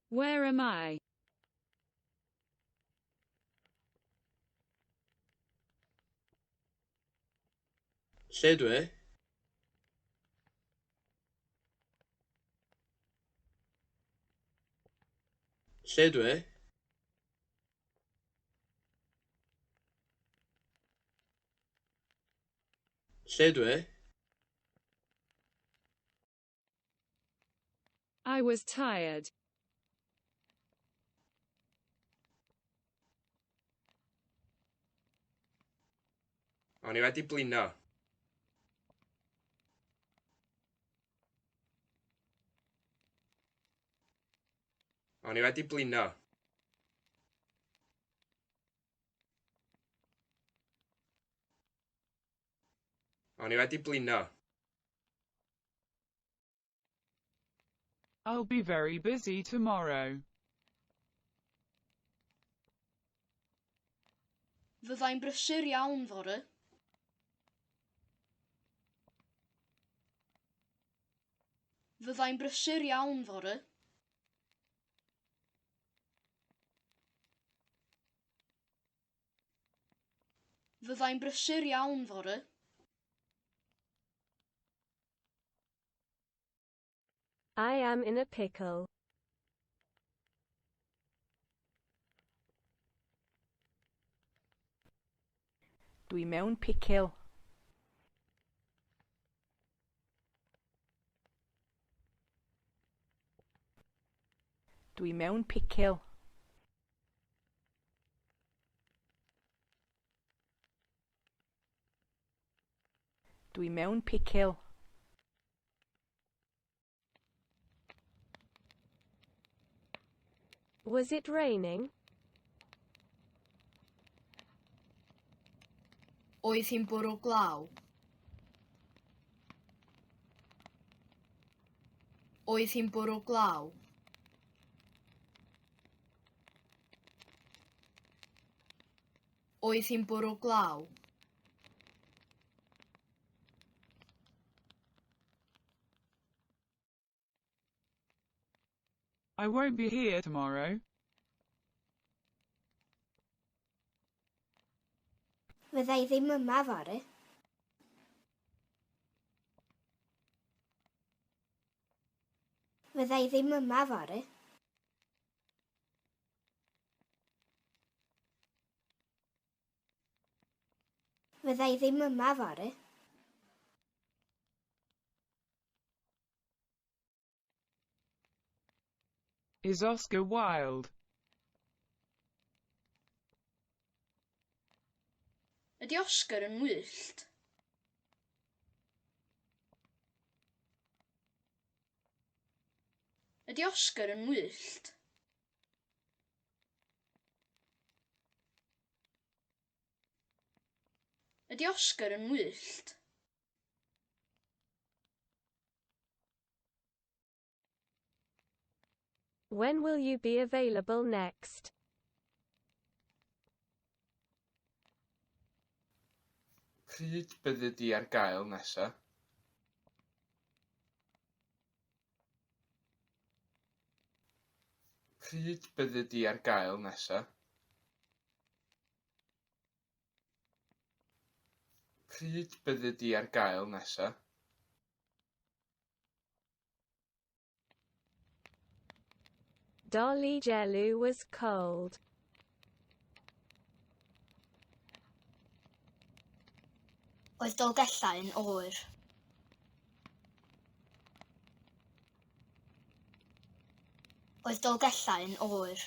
Where am I? Lle dwi? Lle dwi? Lle dwi? I was tired. O'n i wedi blino. O'n i wedi blino. O'n i wedi blino. I'll be very busy tomorrow. Fyddai'n brysur iawn fory. Fyddai'n brysur iawn fory. Fyddai'n brysur iawn fory. I am in a pickle. Dwi mewn picil. Dwi mewn picil. Dwi mewn picil. Was it raining? Oedd hi'n bwrw glaw? Oedd hi'n bwrw glaw? Oedd hi'n bwrw glaw? I won't be here tomorrow. Fydda i ddim yma fory. Fydda i ddim yma fory. Fydda i ddim yma fory. Is Oscar Wilde? Ydy Oscar yn wyllt? Ydy Oscar yn wyllt? Ydy Oscar yn wyllt? When will you be available next? Pryd byddi di ar gael nesa? Pryd byddi di ar gael nesa? Pryd byddi di ar gael nesa? Dolgellau was cold. Oedd Dolgellau yn oer. Oedd Dolgellau yn oer.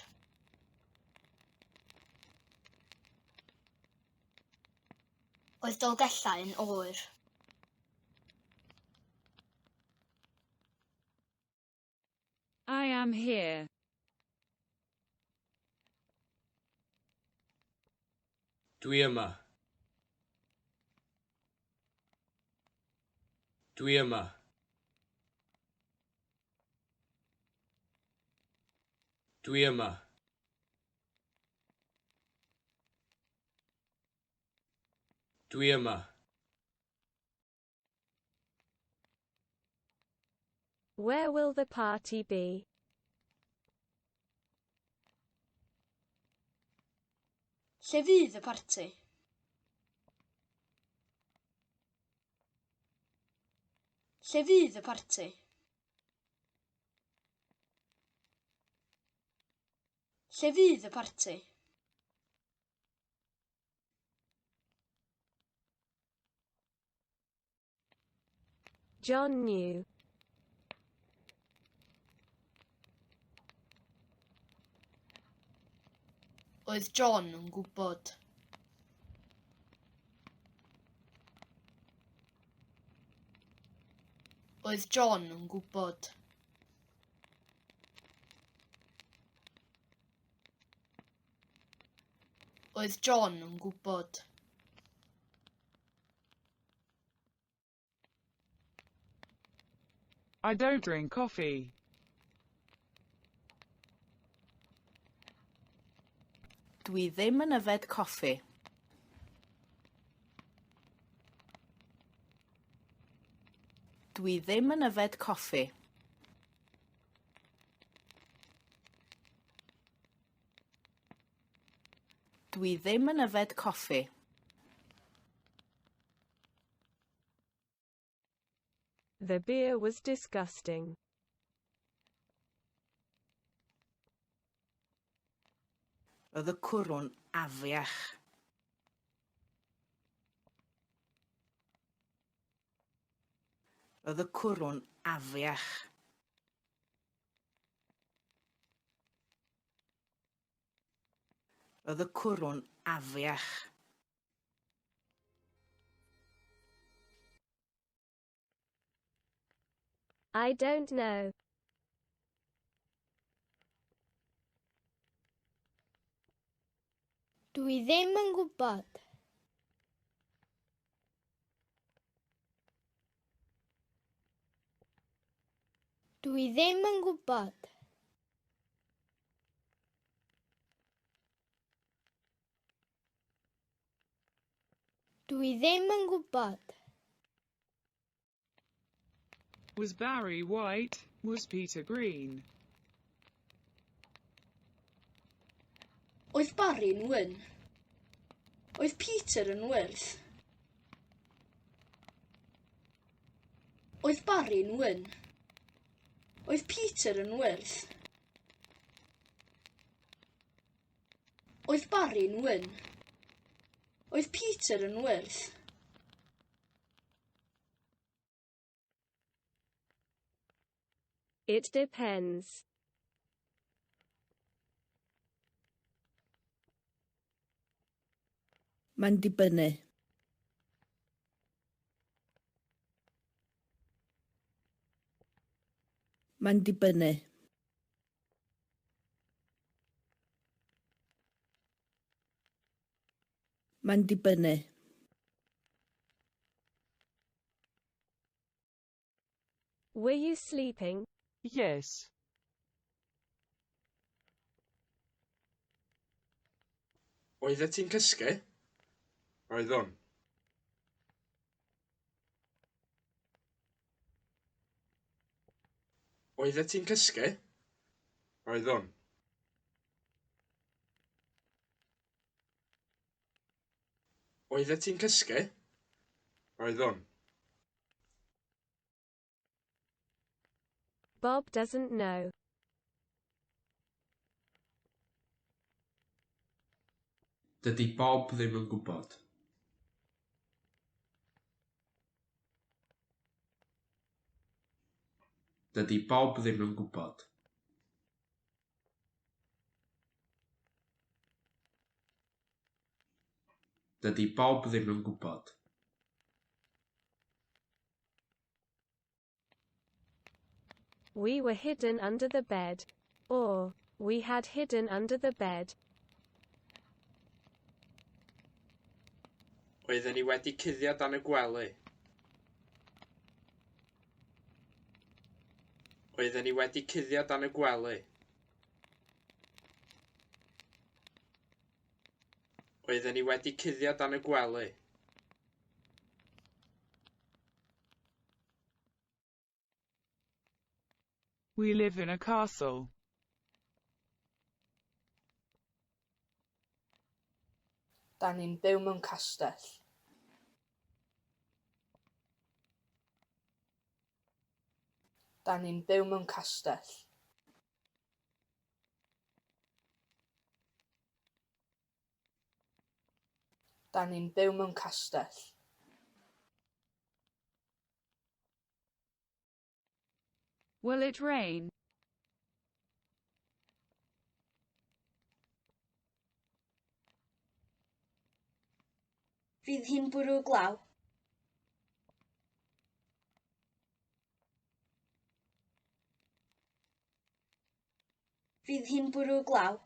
Oedd Dolgellau yn oer. I am here. Dwi yma. Dwi yma. Dwi yma. Dwi yma. Where will the party be? Lle fydd y parti? Lle fydd y parti? Lle fydd y parti? John knew. Oedd John yn gwybod. Oedd John yn gwybod. Oedd John yn gwybod. I don't drink coffee. Dwi ddim yn yfed coffi. Dwi ddim yn yfed coffi. Dwi ddim yn yfed coffi. The beer was disgusting. Roedd y cwrw'n afiach. Roedd y cwrw'n afiach. Roedd y cwrw'n afiach. I don't know. Dwi ddim yn gwybod. Dwi ddim yn gwybod. Dwi ddim yn gwybod. Was Barry white? Was Peter green? Oedd Barry'n wyn? Oedd Peter yn wyrdd? Oedd Barry'n wyn? Oedd Peter yn wyrdd? Oedd Barry'n wyn? Oedd Peter yn wyrdd? It depends. Mae'n dibynnu. Mae'n dibynnu. Mae'n dibynnu. Were you sleeping? Yes. Oeddet ti'n cysgu? Oeddwn. Oeddet ti'n cysgu? Oeddwn. Oeddet ti'n cysgu? Oeddwn. Bob doesn't know. Dydy Bob ddim yn gwybod. Dydy Bob ddim yn gwybod. Dydy Bob ddim yn gwybod. We were hidden under the bed. Or, we had hidden under the bed. Oedden ni wedi cuddio dan y gwely. Oedden ni wedi cuddio dan y gwely. Oedden ni wedi cuddio dan y gwely. We live in a castle. Da ni'n byw mewn castell. Da ni'n byw mewn castell. Da ni'n byw mewn castell. Will it rain? Fydd hi'n bwrw glaw? Fydd hi'n bwrw glaw?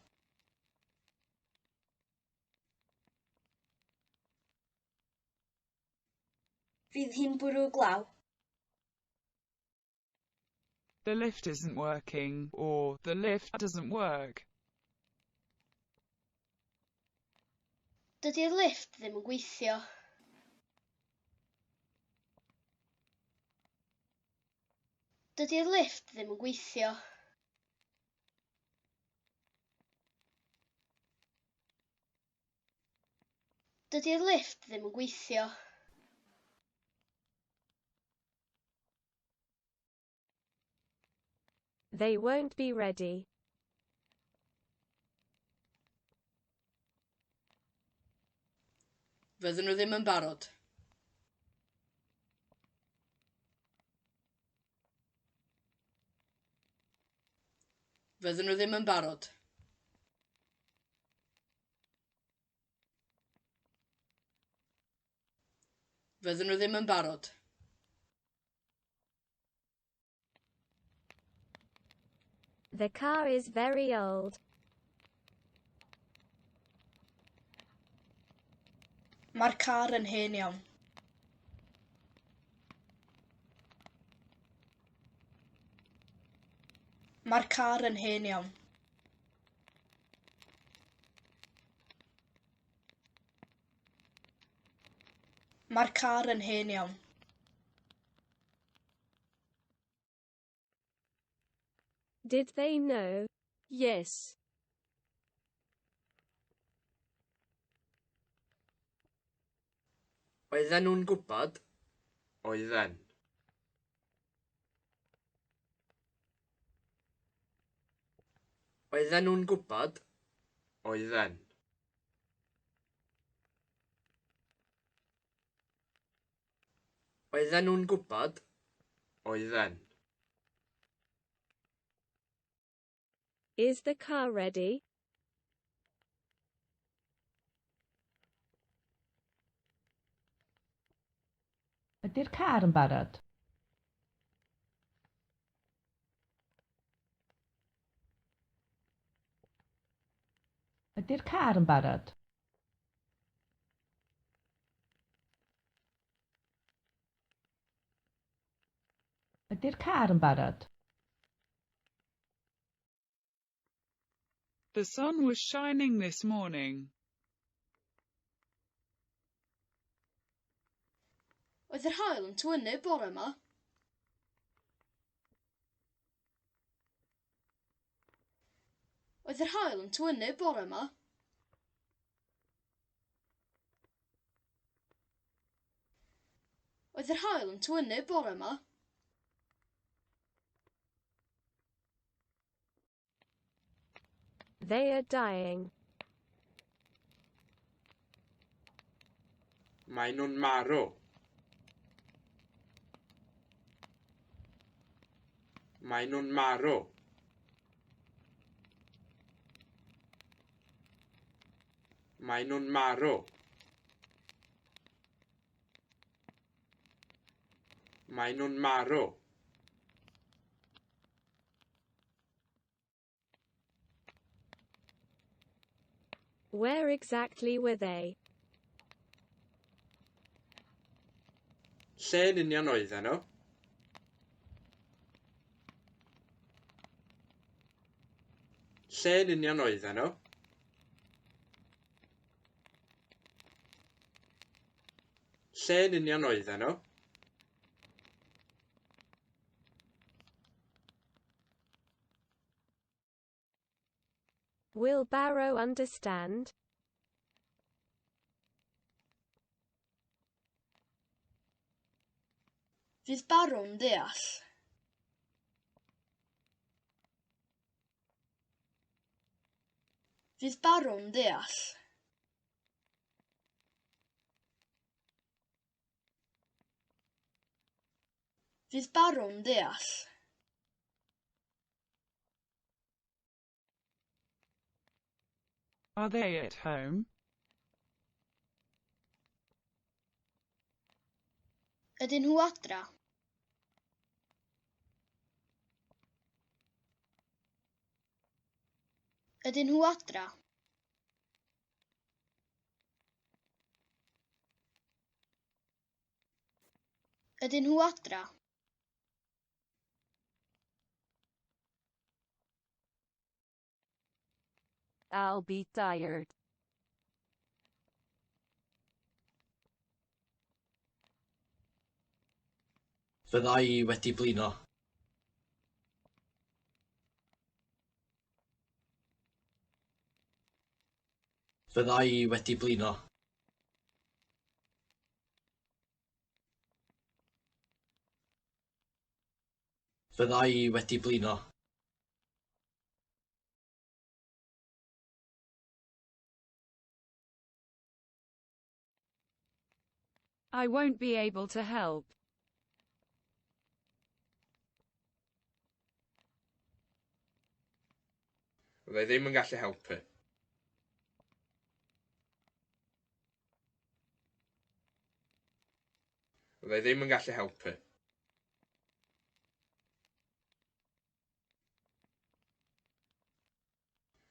Fydd hi'n bwrw glaw? The lift isn't working, or the lift doesn't work. Dydy'r lifft ddim yn gweithio. Dydy'r lifft ddim yn gweithio. Dydy'r lifft ddim yn gweithio. They won't be ready. Fydden nhw ddim yn barod. Fydden nhw ddim yn barod. Fydden nhw ddim yn barod. The car is very old. Mae'r car yn hen iawn. Mae'r car yn hen iawn. Mae'r car yn hen iawn. Did they know? Yes. Oedden nhw'n gwybod? Oedden. Oedden nhw'n gwybod? Oedden. Oedden nhw'n gwybod? Oedden. Is the car ready? Ydy'r car yn barod? Ydy'r car yn barod? Ydy'r car yn barod? The sun was shining this morning. Oedd yr haul yn tywynnu bore yma? Oedd yr haul yn tywynnu bore yma? Oedd yr haul yn tywynnu bore yma? They are dying. Maen nhw'n marw. Maen nhw'n marw. Maen nhw'n marw. Maen nhw'n marw. Where exactly were they? Lle yn union oedden nhw? Lle yn union oedden nhw? Lle yn union oedden nhw? Will Barrow understand? Fydd Barwn deall. Fydd Barwn deall. Fydd Barwn deall. Are they at home? Ydyn nhw adra? Ydyn nhw adra? Ydyn nhw adra? I'll be tired. Fydda i wedi blino. Fydda i wedi blino. Fydda i wedi blino. I won't be able to help. Fydda i ddim yn gallu helpu. Fydda i ddim yn gallu helpu.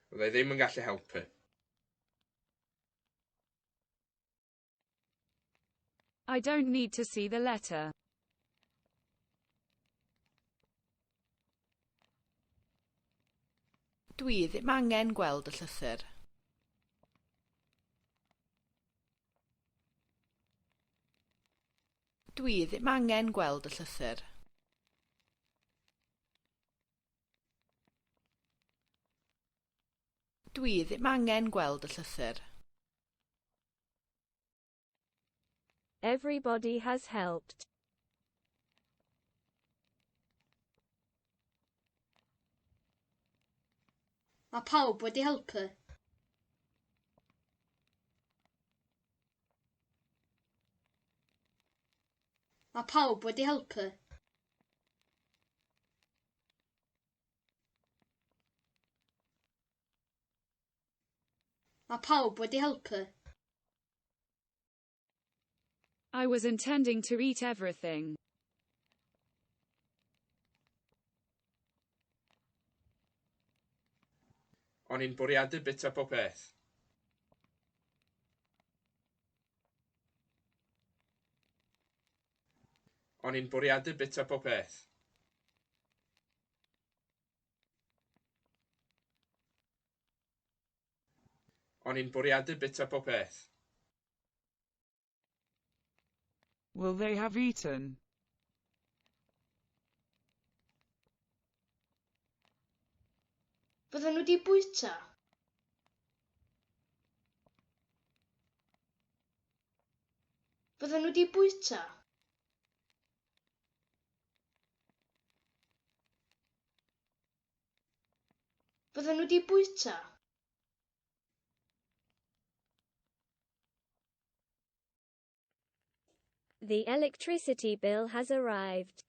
Fydda i ddim yn gallu helpu. I don't need to see the letter. Dwi ddim angen gweld y llythyr. Dwi ddim angen gweld y llythyr. Dwi ddim angen gweld y llythyr. Everybody has helped. Mae pawb wedi helpu. Mae pawb wedi helpu. Mae pawb wedi helpu. I was intending to eat everything. O'n i'n bwriadu bwyta pob peth. O'n i'n bwriadu bwyta pob peth. O'n i'n bwriadu bwyta pob peth. Will they have eaten? Fydden nhw wedi bwyta? Fydden nhw wedi bwyta? Fydden nhw wedi bwyta? The electricity bill has arrived.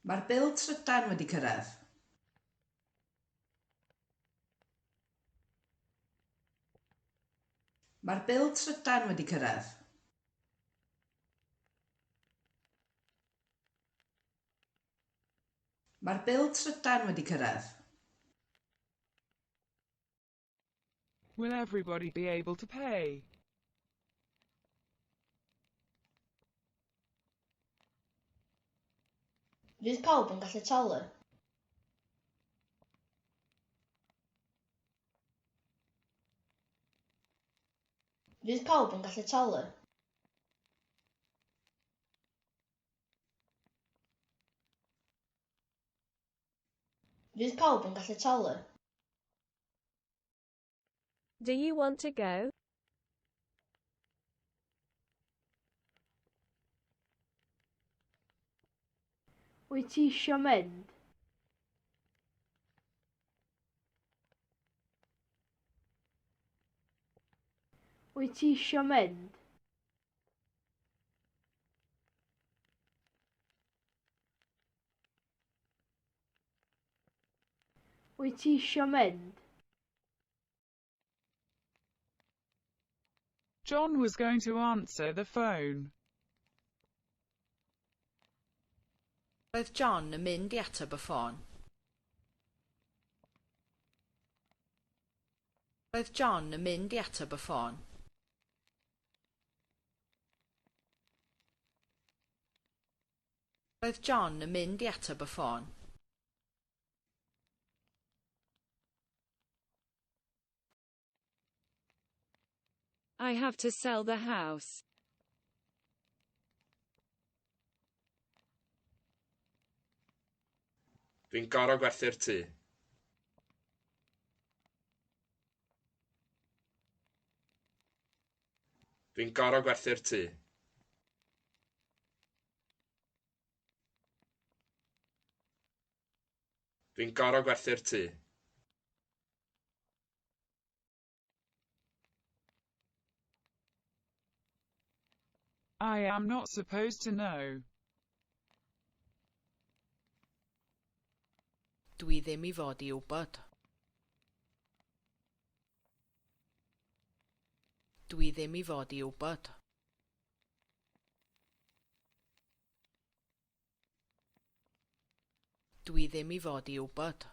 Mae'r bil trydan wedi cyrraedd. Mae'r bil trydan wedi cyrraedd. Mae'r bil trydan wedi cyrraedd. Will everybody be able to pay? Fydd pawb yn gallu talu? Fydd pawb yn gallu talu? Fydd pawb yn gallu talu? Do you want to go? Wyt ti isio mynd? Wyt ti isio mynd? Wyt ti isio mynd? John was going to answer the phone. Roedd John yn mynd i ateb y ffôn. Roedd John yn mynd i ateb y ffôn. Roedd John yn mynd i ateb y ffôn. I have to sell the house. Dwi'n gorfod gwerthu'r tŷ. Dwi'n gorfod gwerthu'r tŷ. Dwi'n gorfod gwerthu'r tŷ. I am not supposed to know. Dwi ddim i fod i wybod. Dwi ddim i fod i wybod. Dwi ddim i fod i wybod.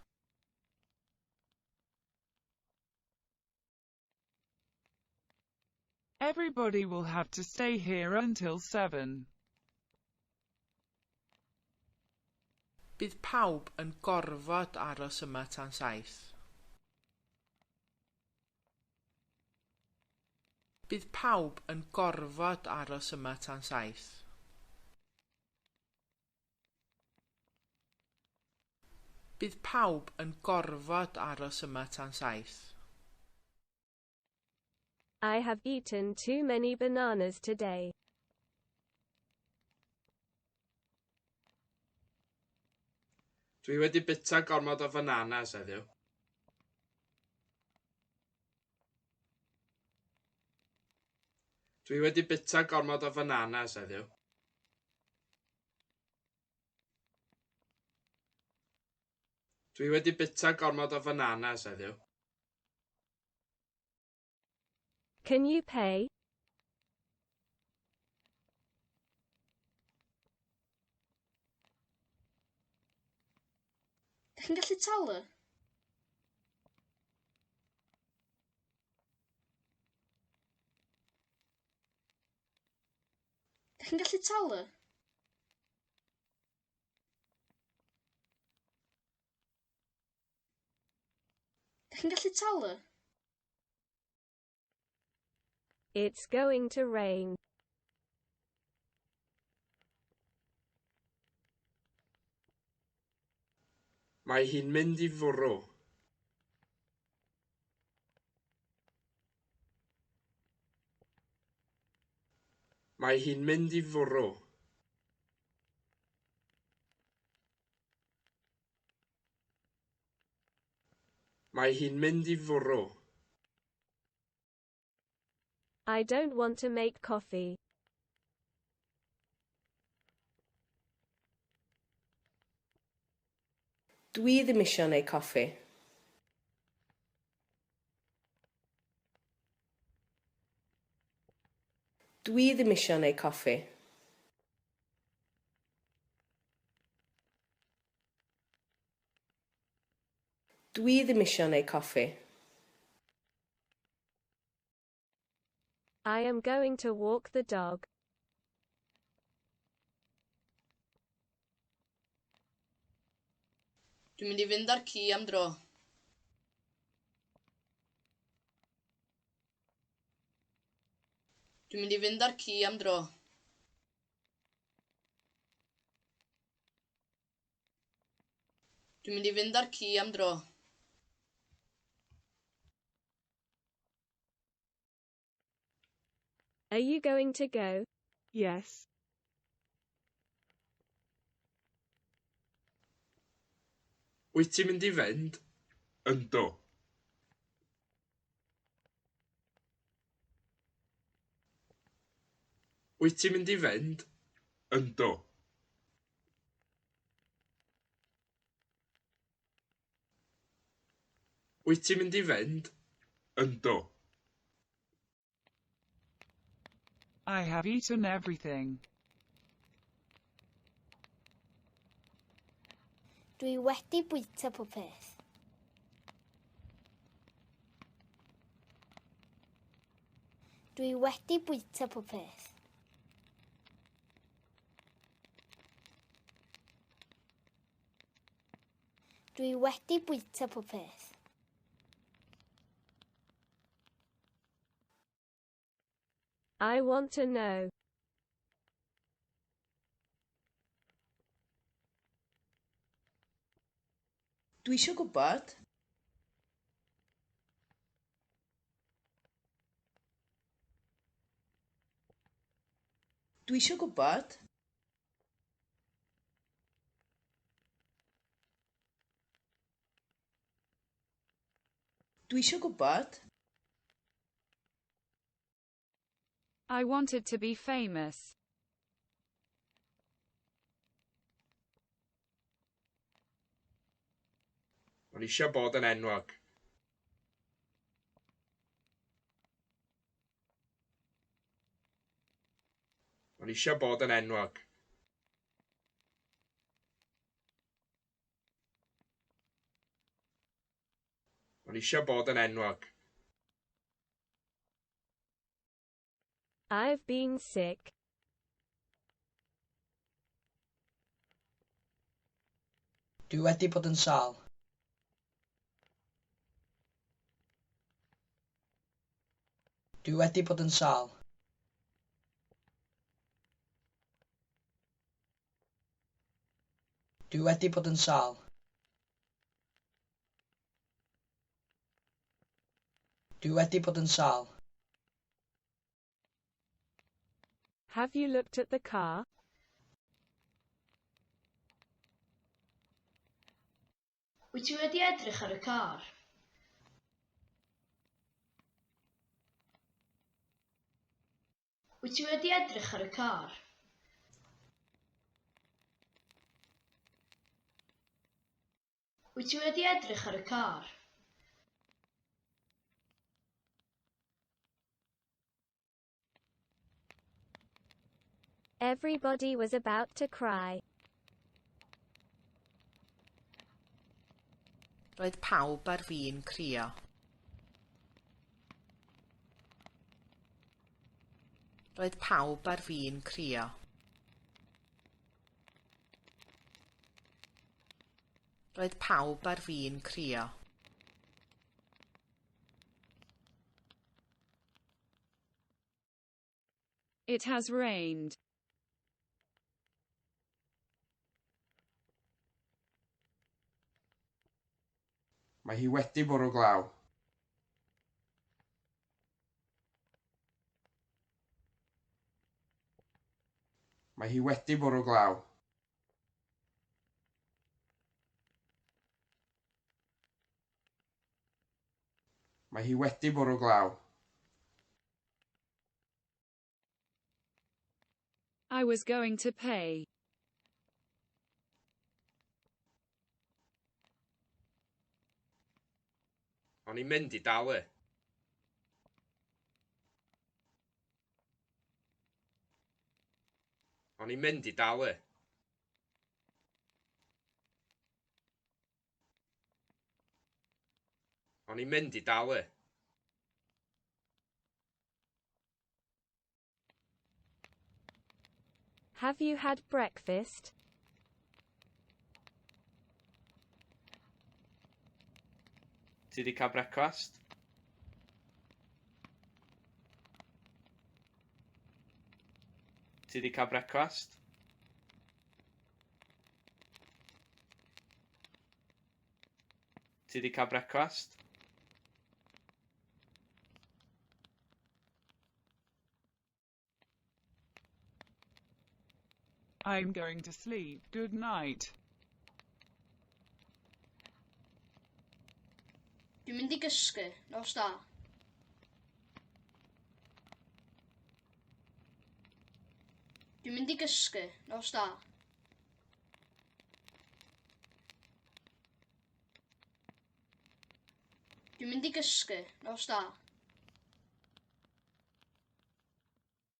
Everybody will have to stay here until 7. Bydd pawb yn gorfod aros yma tan 7. Bydd pawb yn gorfod aros yma tan 7. Bydd pawb yn gorfod aros yma tan 7. I have eaten too many bananas today. Dwi wedi bwyta gormod o fananas heddiw. Dwi wedi bwyta gormod o fananas heddiw. Dwi wedi bwyta gormod o fananas heddiw. Can you pay? Dych chi'n gallu talu? Dych chi'n gallu talu? Dych chi'n gallu talu? It's going to rain. Mae hi'n mynd i fwrw. Mae hi'n mynd i fwrw. Mae hi'n mynd i fwrw. I don't want to make coffee. Dwi ddim isio neud coffi. Dwi ddim isio neud coffi. Dwi ddim isio neud coffi. I am going to walk the dog. Dwi'n mynd i fynd â'r ci am dro. Dwi'n mynd i fynd â'r ci am dro. Dwi'n mynd i fynd â'r ci am dro. Are you going to go? Yes. Wyt ti'n mynd i fynd? Yndw. Wyt ti'n mynd i fynd? Yndw. Wyt ti'n mynd i fynd? Yndw. I have eaten everything. Dwi wedi bwyta pob peth. Dwi wedi bwyta pob peth. Dwi wedi bwyta pob peth. I want to know. Dwi eisiau gwybod. Dwi eisiau gwybod. Dwi eisiau gwybod. I wanted to be famous. O'n i eisiau bod yn enwog. O'n i eisiau bod yn enwog. O'n i eisiau bod yn enwog. I've been sick. Dwi wedi bod yn sâl. Dwi wedi bod yn sâl. Dwi wedi bod yn sâl. Dwi wedi bod yn sâl. Have you looked at the car? Wyt ti wedi edrych ar y car? Wyt ti wedi edrych ar y car? Wyt ti wedi edrych ar y car? Everybody was about to cry. Roedd pawb ar fin crio. Roedd pawb ar fin crio. Roedd pawb ar fin crio. It has rained. Mae hi wedi bwrw glaw. Mae hi wedi bwrw glaw. Mae hi wedi bwrw glaw. I was going to pay. O'n i'n mynd i dalu. O'n i'n mynd i dalu. O'n i'n mynd i dalu. Have you had breakfast? Ti 'di cael brecwast? Ti 'di cael brecwast? Ti 'di cael brecwast? I'm going to sleep. Good night. Dwi'n mynd i gysgu. Nos da. Dwi'n mynd i gysgu. Nos da. Dwi'n mynd i gysgu. Nos da.